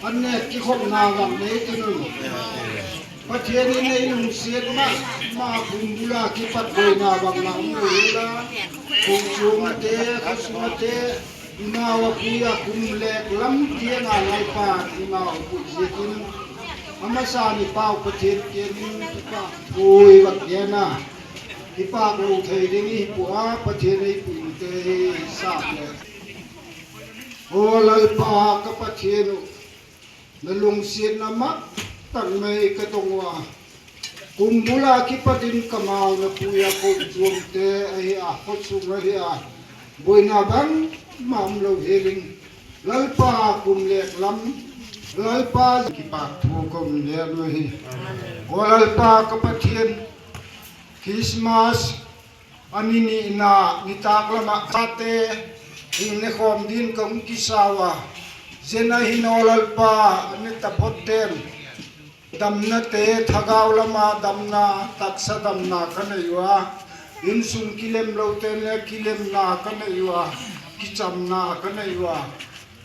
ອັນແນກທີ່ຂອງໜ້າວັງໃນຕົວໜຶ່ງ ປະເທດນີ້ໃນລຸງເສດມາ ມາຄຸມບຸລາທິປັດໂດຍໜ້າວັງນຳເວລາ ຄົງຊຸມເຕ ຄົງຊຸມເຕ ມາວະປຸຍາຄຸມແລກລຳເທຍນາໄລປາ ທີ່ມາວະປຸຍາຄຸມ ອາມາຊານິປາວປະເທດເກນທີ່ປາກໂອຍວັກແກນາ ທີ່ປາກໂລເທເດນີປົວ ປະເທດໃນປຸຍເຕສາບແລ ໂອ ລາລປາກະປະເທໂນ ນະລຸງເສດນະມັກຕັງໄມກະຕົງວາ ກຸມບຸລາຄິປະຕິນກະມາວນະປຸຍາໂຄງຊວມເຕອະເຮອາ ໂຄງຊຸມອະເຮອາ ບົຍນາບັງມາມໂລເຮລິງ ລາລປາກຸມແລກລຳ ລາລປາກິປາກທູກອມແລນວະເຮ ໂອ ລາລປາກະປະເທນ ຄຣິສມາສ ອານິນິນາ ນິຕາກລະມະຄາເຕ ອິງເນຄອມດິນກະອຸກິສາວາ ເຈນາຫິໂນລາລປາ ອານິຕະພົດເຕນ ດຳນະເຕ ທະກາວລະມາດຳນາ ຕັກສະດຳນາກະໄນວາ ອິນຊຸງກິເລັມໂລເຕນແລະກິເລັມນາກະໄນວາ ກິຈຳນາກະໄນວາ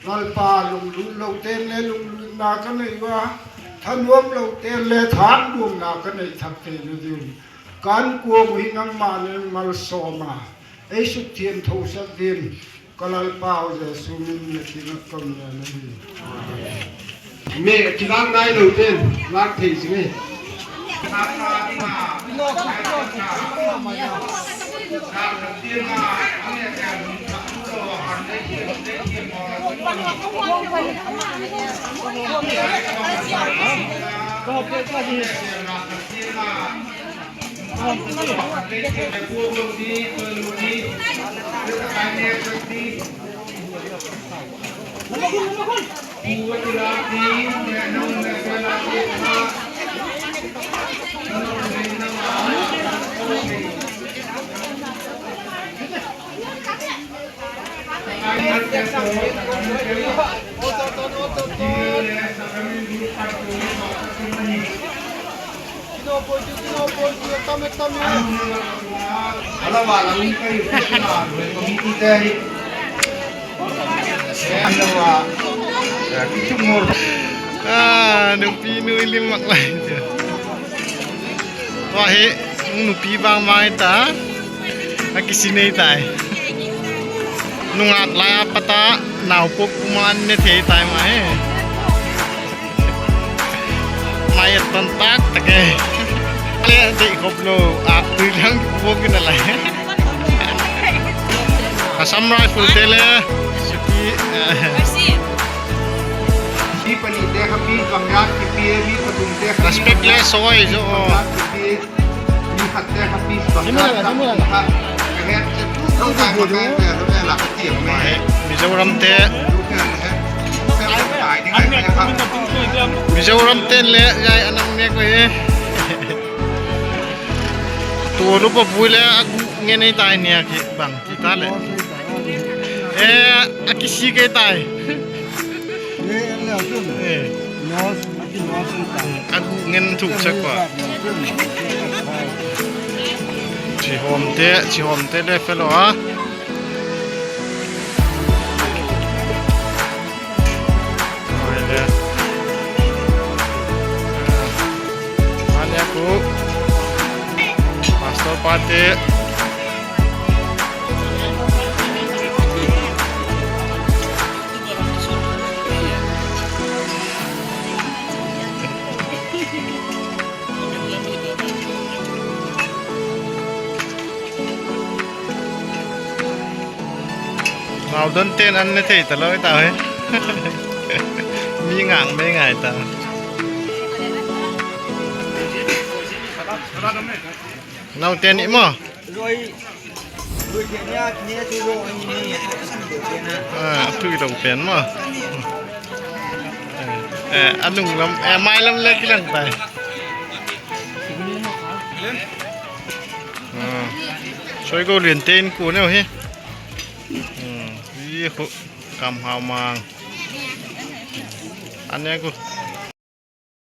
ລາລປາລຸງລຸນໂລເຕນແລະລຸງລຸນນາກະໄນວາ ທະນວມໂລເຕນແລະທານດວງນາກະໄນທັກເຕນະດິນ ການກວງຫິນັງມາເນມາລະຊອມາ ເອຊຸທຽນໂທສະເຕນ ກະລາລປາວເຢຊູມິນເນຕິນະກຳຍານະດີ ເມກິລາງໄດໂລເຕນ ລາກເທຊິເມ ອາ ນຸປີນຸລິມມັກໄລເດ ວ່າເຮ ນຸປີບາງມາຍຕາ ອາກິຊິເນຕາຍ ນຸງອາດລາຍອາປະຕາ ນາວປົກກຸມານເນເທຕາຍມາເຮ ມາເຮັດຕອນຕາກຕະເກ ເລເດຄົບໂລ ອາດຕື່ນທັງພວກຂຶ້ນອະໄລ ອາຊາມໄຣເຟີເຕເລ ສະປີ ເອີ Respect le soy yo. Mizoram te. Mizoram te le yai anang ne ko e. Tu lupa pula aku ngene tai ne aki bang. Kita le. Eh, aki si ke tai. Eh. ອາ ເງິນຖືກຊະກວ່າ ຊິຫອມແທ້ ຊິຫອມແທ້ແຫຼະເຟໂລ ອາ ເອົາແລ້ວ ອັນນີ້ກູ ປາສໂຕປາເຕ Ngau don ten an ne thei ta loi ta he. Mi ngang me ngai ta. Ngau ten i mo. ເອີ ຖືກຕ້ອງເປັນບໍ່? ເອີ ອັນໜຶ່ງລຳ ແອ ໄມ້ລຳເລັກທີ່ຫຼັງໄປ ເອີ ຊ່ວຍກໍລຽນເຕັ້ນກູແນວເຮ ອືມ ກຳຫາວມາງ ອັນນີ້ກູ